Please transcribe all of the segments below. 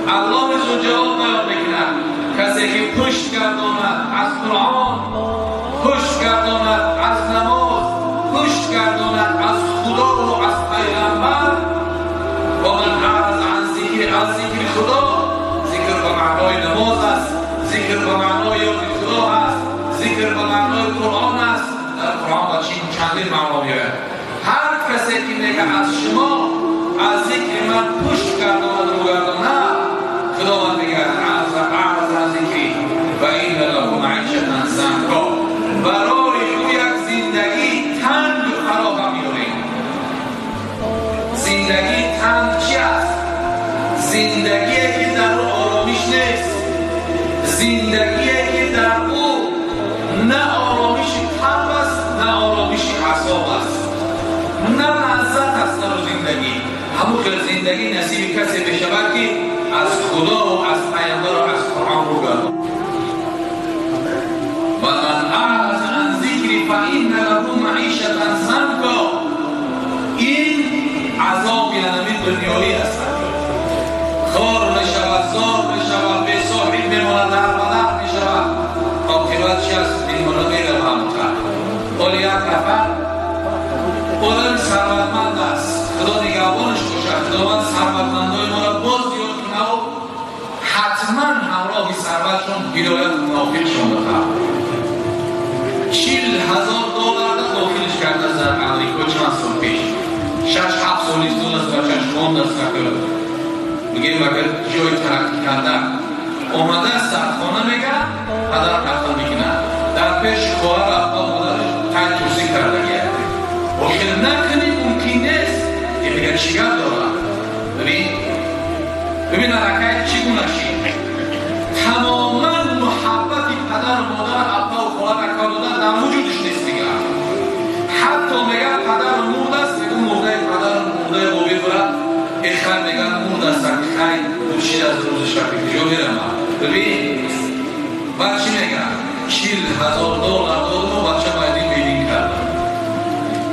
الله зулҷалол баён мекунад касе ки пушт гардонад аз Қуръон, пушт гардонад аз намоз, пушт гардонад аз Худо ва аз пайғамбар, ва ман аъраз ан зикри, аз зикри Худо. Зикр ба маънои намоз аст, зикр ба маънои ёди Худо аст, зикр ба маънои Қуръон аст. Дар Қуръон ба чандин маъно меояд. Ҳар касе ки мега аз шумо аз зикри ман пушт гардонад, рӯ гардонад, Худованд мегӯяд аъраз ан зикри ва инна лаҳу маишатан занка, барои ӯ як зиндагии танг фароҳам меорем. Зиндагии танг чи аст? Зиндагие ки дар ӯ оромиш нест, зиндагие ки дар ӯ на оромиши қалб аст, на оромиши аъсоб аст, на лаззат аст дар зиндагӣ. Ҳамун хел зиндагӣ насиби касе мешавад ки аз Худо ва аз пайғамбар ва аз Қуръон рӯ гардонад. Ва ман аъраз ан зикри фа инна лаҳу маишатан занка. Ин азоби ҳамин дунёӣ аст. Хор мешавад, зор мешавад, бесоҳиб мемонад, дар бадар мешавад. Оқибат чи аст? Мемонад, меравад ҳамонтар. Ҳоли як нафар одами сарватманд аст, Худо нигаҳбонаш бошад, Худованд сарватмандои моро боз зиёд кунаву ҳатман ҳамроҳи сарватшон ҳидояту мувофиқшон бихӯрад. 40,000 доллар дохилш кардааст дар Амрико чанд сол пеш, 6-7 соли истодааст, бачаш мондааст. Накард, мегӯем, агар ҷои тараққӣ карда омадааст дар хона, мега падар нақл мекунад, дар пеши хоҳар, апа, модараш қайд турсӣ кардагия. Охир накунӣ мумкин нест. Е, мега, чӣ гап дорад? Бибин, бибин, аллакай чӣ гуна шид. Тамоман муҳаббати падару модар, аппаву хоҳар, ака, додар дар вуҷудиш нест дигар. Ҳатто мега падару мурдааст, мегӯ мурдаи падару мурдаи бобӣ бурад эхай, мега мурдаст, хай хуршид аз рӯзи шаби куҷо меравад? Бибин, баъд чӣ мега? 40,000 доллар додуму бача майдин бедин кардам.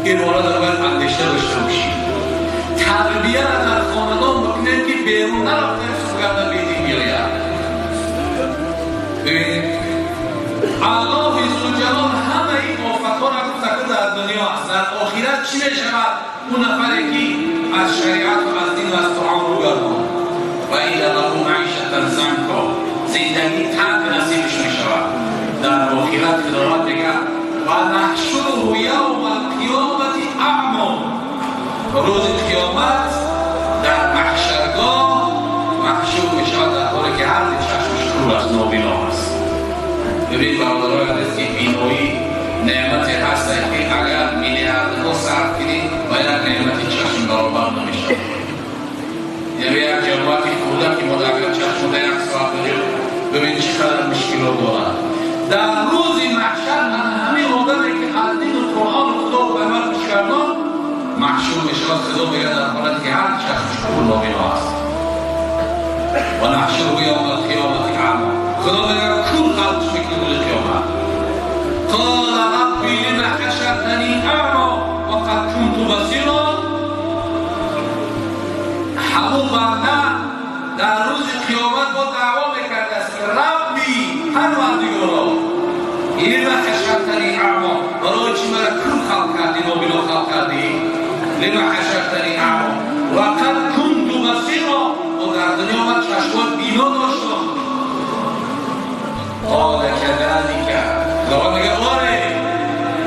Ин ҳолатро бояд андеша дошта бошӣ. Тарбияро дар хонадон бикунем, ки берун нарафтем, сугарда бедин биёяд. Бибинед, Аллоҳи зулҷалол ҳамаи офатҳоро гуфта, ки дар дунё аст. Дар охират чӣ мешавад? Ӯ нафаре ки аз шариату аз дину аз Қуръон рӯ гардонд, ва инна лаҳу маишатан занка, зиндагӣ танг насибиш мешавад дар охират. Худованд мегӯяд: ва наҳшуруҳу явма алқиёмати аъмо. Рӯзи қиёмат дар маҳшаргоҳ маҳшур мешавад, дар ҳоле ки ҳар ду чашмаш кур аст, нобино аст. Бибин, бародарои азиз, ки биноӣ неъмате ҳаст, ки агар миллиардҳо сарф кунӣ, ба як неъмати чашм баробар намешавад. Яъне як ҷамоати хурда ки мо агар чашмода як соат, бибин, чӣ қадар мушкилот дорад. Дар рӯзи маҳшар ҳамин одаме ки аз дину Қуръону Худо пайғамбар пушт гардон, маҳшур мешавад. Худо мегӯяд, дар ҳолате ки ҳар чашмаш кур, нобино аст. Ва наҳшуруҳу явма алқиёмати аъмо. Худо мегӯяд, кур халқш мекунем рӯзи қиёмат. Қола рабби лима ҳашартани аъмо ва қад кунту басира. Ҳамун банда дар рӯзи қиёмат бо даъво мекардааст, ки рабби, парвардигоро, лима ҳашартани аъмо, барои чӣ мара кур халқ кардӣ, нобино халқ кардӣ? Лима ҳашартани аъмо ва қад кунту басира, ва дар дунё ман чашмои бино доштам. Қола кадалика. Худованд мегӯяд: оре,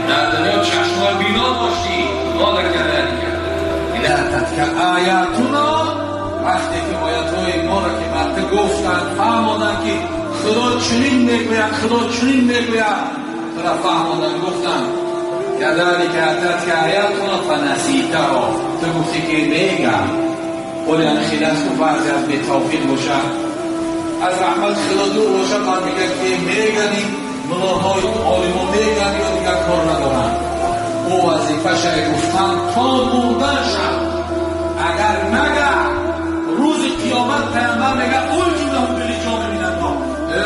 дар дунё чашмои бино доштӣ. Қола кадалика ататка оятуно. Вақте ки оятҳои моро ки бар ту гуфтанд, фаҳмоданд, ки Худо чунин мегӯяд, Худо чунин мегӯяд, тура фаҳмоданд, гуфтанд: кадалика ататка оятуно фанаситаҳо. Ту гуфтӣ, ки мегам оли хиласу. Баъзе аз бетавфиқ бошад, аз раҳмати Худо дур бошад, баъд мегӯяд, ки мегани мулоҳои олимо меган ё дигар кор надоранд. Ӯ вазифаша гуфтан то мурдан шад. Агар нага, рӯзи қиёмат пайғамбар мега: улҷумаҳу билиҷоми минаннор,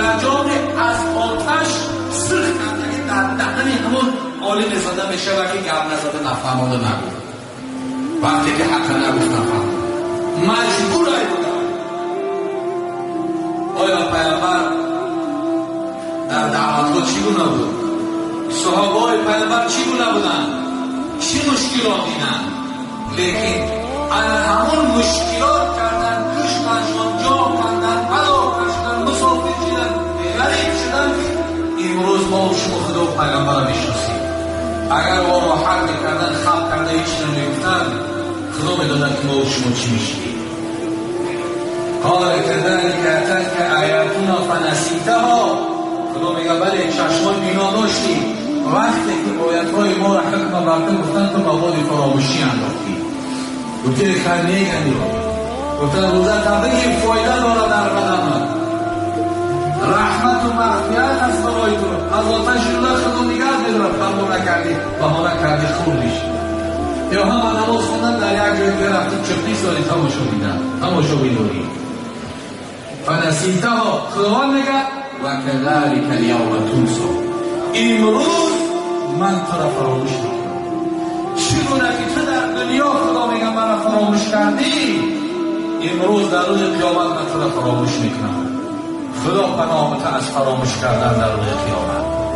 лаҷоми аз оташ сирх кардаги дар даҳани ҳамон олиме зада мешавад, ки гап назада, нафаҳмода, нагуфт. Вақте ки ҳаққа нагуфт, нафаҳмод, маҷбур ай будам. чӣ гуна буд, саҳобаҳои паёмбар чӣ гуна буданд, чӣ мушкилот диданд, лекин ҳамон мушкилот кардан, куштаншон, ҷо канданд, ҳалок шуданд, мусофир шуданд, ғариб шуданд, ки имрӯз мо шумо Худо ва паёмбарро мешиносем. Агар мо роҳат мекарданд, хаб карда ҳеҷ намегуфтанд, Худо медонад ки мо шумо чӣ мешудем. قال كذلك أتتك آياتنا فنسيتها. خدا میگه بله، چشمان بینا داشتی، وقتی که آیت‌های ما را حکم بر تو گفتن، تو مواد فراموشی انداختی. گفتی خیر نیگندی، گفتن روزه تا بگیر، فایده داره در بدنت، رحمت و مغفرت است برای تو، از آتش الله خدا نگه می‌دارد، پروا نکردی، بهانه کردی، خوردیش. یا هم نماز خوندن در یک جای دیگه رفتی چپیس داری تماشا میدن، تماشا میداری. فنسیتها. خداوند میگه و کذلک الیوم تنسی. امروز من تو را فراموش میکنم. چگونه که تو در دنیا خدا میگه مرا فراموش کردی، امروز در روز قیامت من تو را فراموش میکنم. خدا پناه بده از فراموش کردن در روز قیامت.